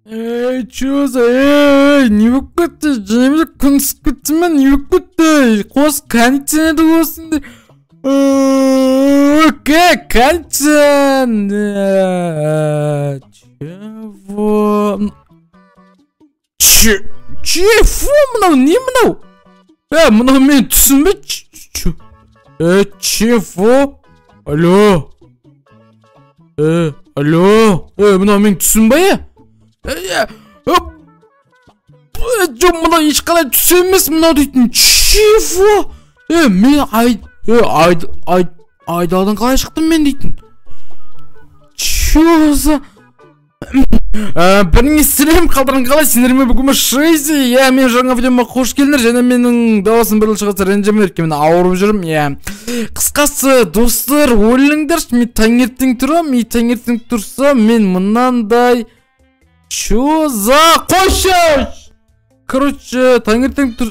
Ей, чё за, ей, не болып кетті? Және күн ысып кетті ме, не болып кетті? Қос кондиционерді қосыңдар. Кондиционер. Чего? Чего мынау, не мынау? Мынау мен түсінбей. Чего? Алло. Алло. Мынау мен түсінбей. Жоқ, мынау ешқандай түс емес мынау дейтін. Чего? Мен айдаладан қалай шықтым мен дейтін? Чё за... Біріңе сәлем, қалдарың қалай, сендермен бүгін Шейзи. Иә, мен жаңа видеома қош келдіңдер. Және менің дауысым бір шығарса ренжімеңдер, өйткені мен ауырып жүрмін. Иә. Қысқасы, достар, ойлаңдаршы, мен таңертең тұрамын, мен таңертең тұрсам, мен мынандай... Чё за... Қойшы! Короче, таңертең тұр...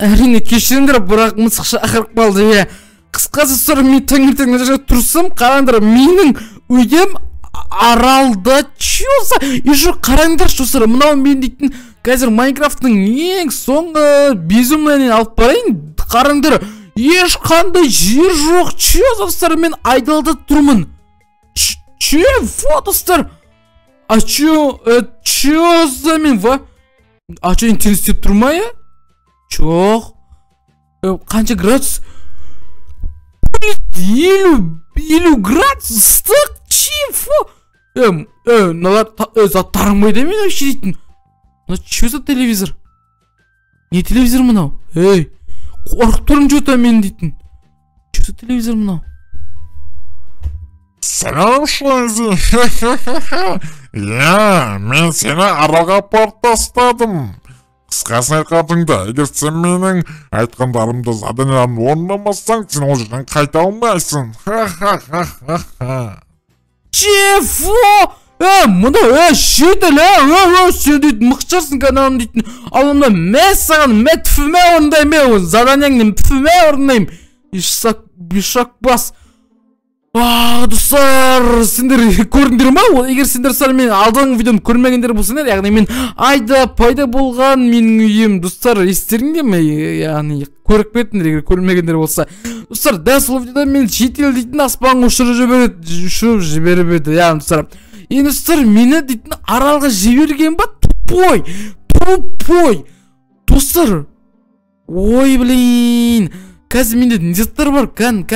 Әрине, кешіріңдер, бірақ мысық шақырып қалды, иә. Қысқасы, достар, мен таңертең мына жерге тұрсам, қараңдар, менің үйім аралда. Чё за... Еще қараңдаршы, достар, мынау мен дейтін қазір Майнкрафттың ең соңғы безумныйын алып барайын. Қараңдар, ешқандай жер жоқ. Чё за, достар, мен айдалада тұрмын. Чего, достар? А чё, чё за мен, ва? А чё, интернет істеп тұр ма, я? Жоқ. Қанша градус? 50 градус ыстық. Чего? Мыналар зат тарамайды мен вообще дейтін. Мына чё за телевизор? Не телевизор мынау? Ей, қорқып тұрмын чё-то мен дейтін. Чё за телевизор мынау? Сәлем, Шейзи. Иә, мен сені аралға апарып тастадым. Қысқасын айтқанда, егер сен менің айтқандарымды, заданияларымды орындамасаң, сен ол жерден қайта алмайсың. Ха-ха-ха-ха-ха. Чего? Мынау, жедел, сен дейтін мықты шығарсың каналым дейтін. Ал онда мә саған, мә түфіме орындаймын, мә заданияңды түфіме орындаймын. Ишак, бишак бас. Достар, сендер көрдіңдер ма? Егер сендер достар мен алдыңғы видеомды көрмегендер болсаңдар, яғни мен айда пайда болған менің үйім, достар, естеріңде ме? Яғни көріп кетіңдер, егер көрмегендер болса. Достар, дәл сол видеода мен шетел дейтін аспанға ұшырып жібереді, ұшырып жіберіп еді, яғни достар. Енді достар, мені дейтін аралға жіберген ба? Тупой, тупой. Достар, ой, блин. Қазір менде не заттар бар? Кән,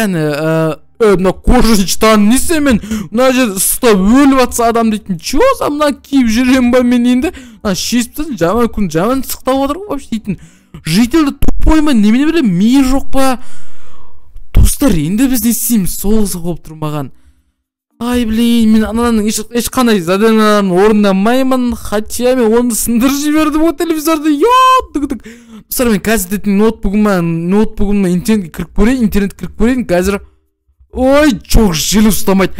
мына кожаный штан несі мен? Мына жерде ыстап өліп жатса адам дейтін. Чё за мына киіп жүремін ба мен енді? Мына шешіп тастадым, жаман күн, жаман ыстықтап отыр ғой вообще дейтін. Жительді тупой ма, немене білемін, миы жоқ па? Достар, енді біз не істейміз? Сол қызық болып тұр маған. Ай, блин, мен ананың ешқандай заданияларын орындамаймын. Хотя мен оны сындырып жібердім ғой телевизорды. Ёп, достар, мен қазір дейтін ноутбугыма интернетке кіріп көрейін, интернетке кіріп көрейін қазір. Ой, жоқ, желі ұстамайды.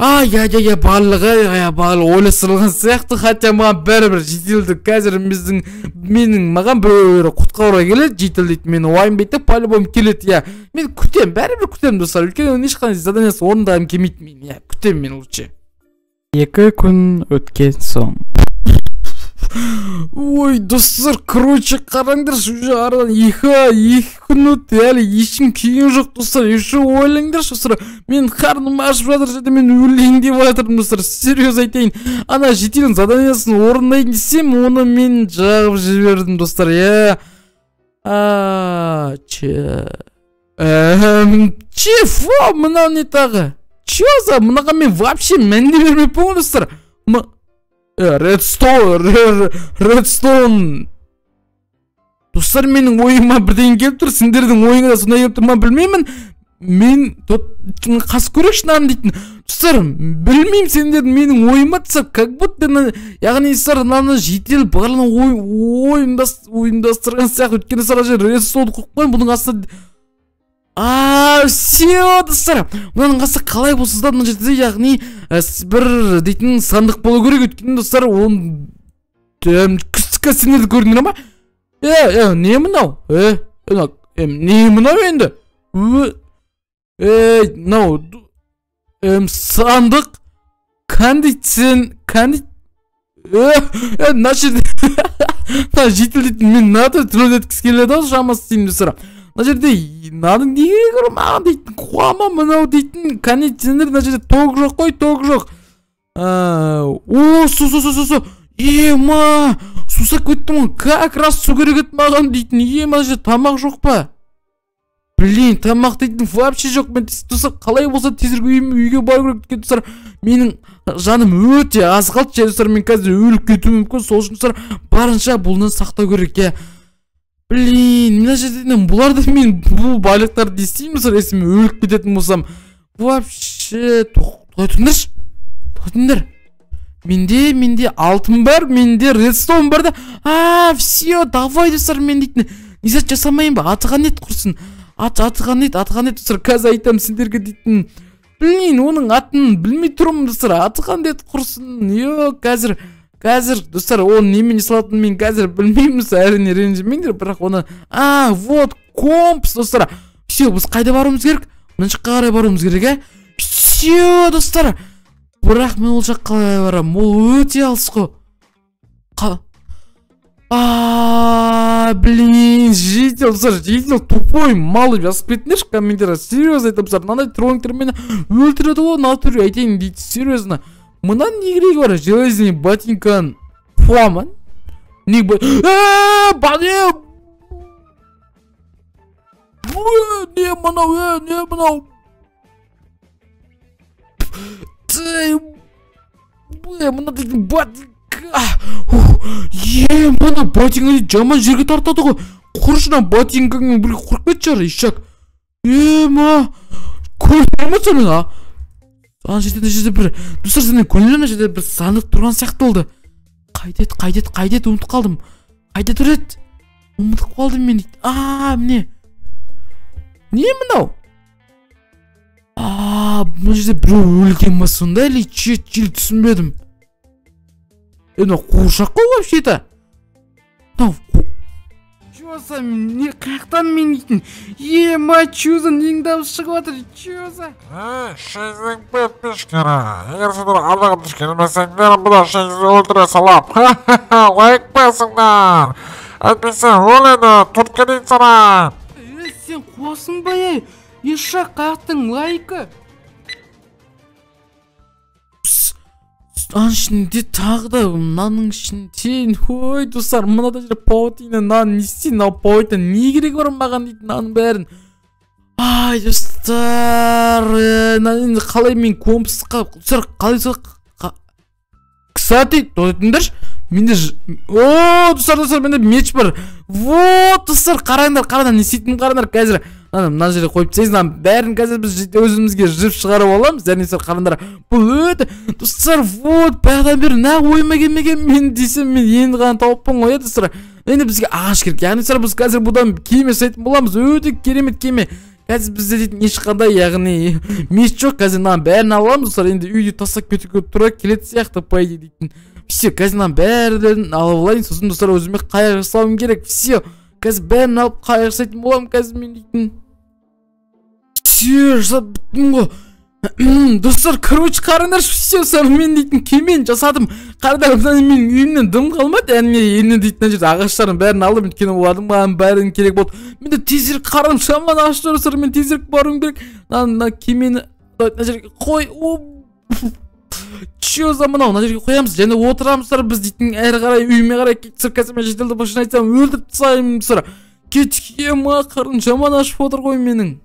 Ай, ай, ай, барлығы, ай, барлығы ойластырылған сияқты. Хотя маған бәрібір жительді қазір біздің, менің маған біреулері құтқаруға келеді, житель дейтін мені уайымдайды, по-любому келеді, иә. Мен күтемін, бәрібір күтемін, достар. Өйткені оның ешқандай заданиясы орындағым келмейді мен, иә, күтемін мен лучше. 2 күн өткен соң. Ой, достар, короче, қараңдаршы, уже арадан екі күн өтті, әлі ешкім келген жоқ, достар. Еще ойлаңдаршы, достар, мен қарным ашып жатыр, және мен өлейін деп жатырмын, достар, серьез айтайын. Ана жительдің заданиясын орындайын десем, оны мен жағып жібердім, достар, иә. Чего? Мынау не тағы? Чё за? Мынаған мен вообще мән де бермеппін ғой, достар. Redstone. Достар, менің ойыма бірдеңе келіп тұр, сендердің ойыңа да сондай келіп тұр ма білмеймін. Мен қас көрейікші мынаны дейтін. Достар, білмеймін, сендердің менің ойыма түсіп, как будто яғни достар, мынаны жедел барлығын ойымдастырған сияқты. Өйткені достар, ана жерде Redstone қойып қойдым, бұның астына. Все, достар, мынаның қасы қалай болса да мына жерде, яғни, бір дейтін сандық болу керек. Өйткені достар, оны сендерді көрдіңдер ма? Не мынау? Не мынау енді? Мынау, сандық, кондицион, Мына жерде мына житель дейтін мен мынаны троллеткісі келеді ау шамасы деймін достар. Мына жерде мынаның не керегі бар маған дейтін, қуама мынау дейтін. Кондиционер мына жерде ток жоқ қой, ток жоқ. О, су су су су су. Ема, сусап кеттім ғой, как раз су керек еді маған дейтін. Ема, мына жерде тамақ жоқ па? Блин, тамақ дейтін вообще жоқ. Мен достар қалай болса тезірек үйге бару керек достар. Менің жаным өте аз қалды достар, мен қазір өліп кетуім мүмкін. Сол үшін достар барынша бұны сақтау керек, иә. Блин, мына жерде бұларды мен бұл байлықтарды не істеймін достар, если мен өліп кететін болсам. Вообще, тоқтай тұрыңдаршы, тоқтаңдар. Менде алтын бар, менде редстоун бар да. А, все, давай достар, мен дейтін не зат жасамайын ба? Атыған ет құрсын. Атыған ет, атыған ет достар, қазір айтамын сендерге дейтін. Блин, оның атын білмей тұрмын достар. Атыған ет құрсын. Йо, қазір достар, оны немен жасалатынын мен қазір білмеймін, әрине ренжімеңдер, бірақ оны, а, вот, компас достар. Все, біз қайда баруымыз керек? Мына жаққа қарай баруымыз керек, ә? Все, достар. Бірақ мен ол жаққа қалай барамын? Ол өте алыс қой. А, блин, житель, достар, житель тупой мал деп жазып кетіңдерші комментария. Серьезно айтамын достар, мынандай троллингтер мені өлтіреді ғой, натуре айтайын дейді, серьезно. Мынаның не керегі бар? Железный ботинканың қуамын. Не не мынау, не мынау? Мына дейтін ботинка. Е, мына ботинка жаман жерге тартады ғой. Құрышынан ботинкаңмен бірге құрып кетші ары, ишак. Е, ма, көрдіңдер ме соны, а? Ана жерде бір, достар, сендер көрдіңдер ме, жерде бір сандық тұрған сияқты болды. Қайда еді, қайда еді, қайда еді, ұмытып қалдым. Қайда тұр еді? Ұмытып қалдым мен дейді. А, міне. Не мынау? А, мына жерде біреу өлген ба сонда, или че, түсінбедім. Мынау қуыршақ қой вообще-то. Мынау чё за, не қаяқтан мен дейтін? Ема, чё за, нең дауысы шығып жатыр, чё за? Шейздің подписчиктері, егер сендер арнаға тіркелмесеңдер, бұда Шейзді өлтіре салам. Лайк басыңдар. Әйтпесе өледі, төртке дейін санайын. Сен қуасың ба, ей? Ишак, қаяқтың лайкі? Аның ішінде тағы да мынаның ішінде, ой достар, мынада жерде паутина, мынаны не істейін, мынау паутина не керегі бар маған дейтін, мынаның бәрін. Ай достар, мынаны енді қалай мен компасқа, достар, қалай сол, кстати, тоқтатыңдаршы, менде, о, достар, достар, менде меч бар. Вот, достар, қараңдар, қараңдар, не істейтінімді қараңдар қазір. Мына жерге қойып тастайсыз, мынаның бәрін қазір біз өзімізге жіп шығарып аламыз. Және достар, қараңдар, бұл өте, достар, вот, баяғыдан бері нақ ойыма келмеген мен десем, мен енді ғана тауыппын ғой, достар. Енді бізге ағаш керек. Яғни достар, біз қазір бұдан кеме жасайтын боламыз. Өте керемет кеме. Қазір бізде дейтін ешқандай, яғни меч жоқ. Қазір мынаның бәрін аламыз, достар. Енді үйде тастап кетуге тура келетін сияқты, по идее дейтін. Все, қазір мынаның бәрін алып алайын. Сосын достар, өзіме қайық жасауым керек. Все, қазір бәрін алып қайық жасайтын боламын қазір мен дейтін. Все, жасап біттім ғой. Достар, короче, қараңдаршы, все, достар, мен дейтін кемені жасадым. Қараңдар, мына менің үйімнен дым қалмады. Әне, енді дейтін мына жерде ағаштардың бәрін алдым, өйткені олардың маған бәрін керек болды. Мен де тезірек қарным жаман ашты, достар, мен тезірек баруым керек. Мына кемені мына жерге қой. Че за мынау? Мына жерге қоямыз және отырамыз, достар, біз дейтін әрі қарай үйіме қарай кеттік. Қазір мен жителді башын айтсам, өлтіріп тастаймын, достар. Кеттік, ема, қарным жаман ашып отыр ғой менің.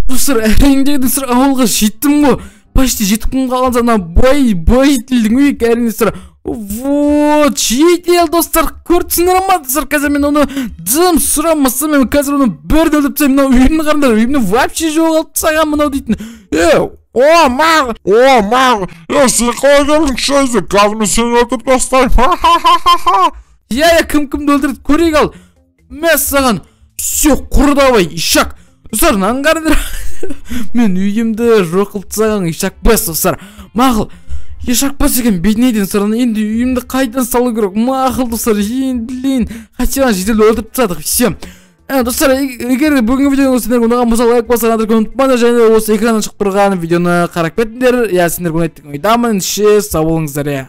Достар, әрең дегенде, достар, ауылға жеттім ғой. Почти жетіп қалған ана бай жителдің үйі, әрине, достар. Вот, жител, достар, көрдіңдер ма, достар, қазір мен оны дым сұрамасам, мен қазір оны бірден өлтіріп тастаймын. Мынау үйімді қараңдар, үйімді вообще жоғалтып тастаған мынау дейтін. О, мақ, о, мақ, сен қалай келдің, Шейзі? Қазір мен сені өлтіріп тастаймын. Ха-ха-ха-ха. Иә, кім кімді өлтірді, көрейік ал. Мәссаған, все, құр давай, ишак. Достар, мынаны қараңдар. Мен үйімді жоқ қылып тастаған ишак бас, достар. Мақұл, ишак бас екен, бедный достар. Енді үйімді қайдан салу керек? Мақұл, достар, енді, блин, хотя жителді өлтіріп тастадық, все. Достар, егер бүгінгі видеоны сендерге ұнаған болса, лайк бассаңдар ұмытпаңдар және осы экраннан шығып тұрған видеоны қарап кетіңдер. Иә, сендерге ұнайды деген ойдамын. Ендеше, сау болыңыздар, иә.